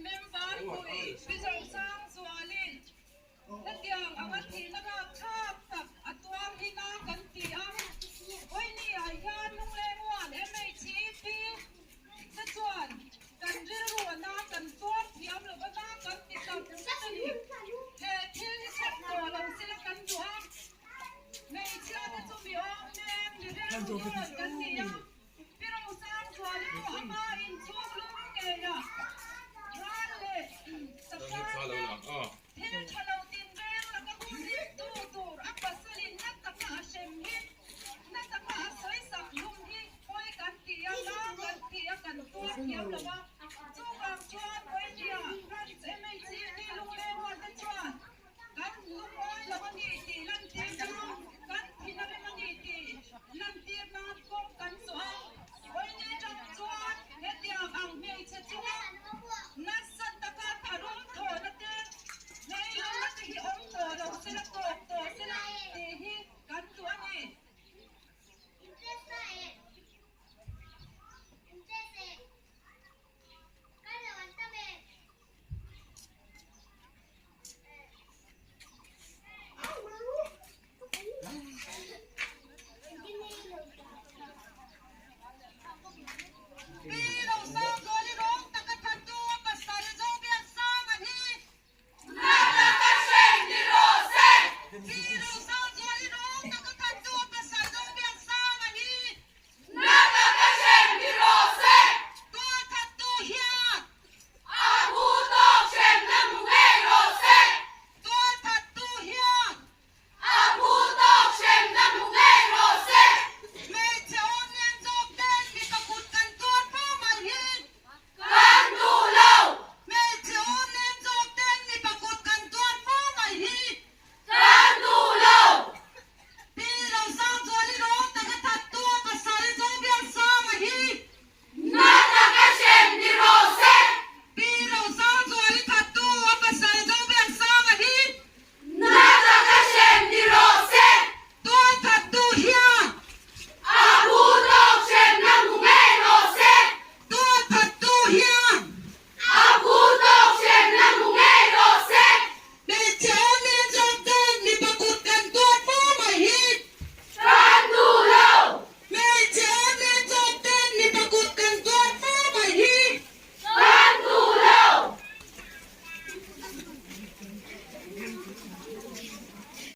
member pui Pi Zosangzualin hetiang anga thihna rapthlak tak a tuar hi na kan ti a. Vawinia hian Lunglengmuan MHEP te chuan kan rilru a na kan tuar thiam lo va na kan ti tak zet a ni. He thil hi chhep tawh lo sila kan duh a, hmeichhia te chu mi awm nen mi rilru dawn kan ni a. Pi Rosangzuali pawh ama inchhung lum ngei a, ral leh safar te.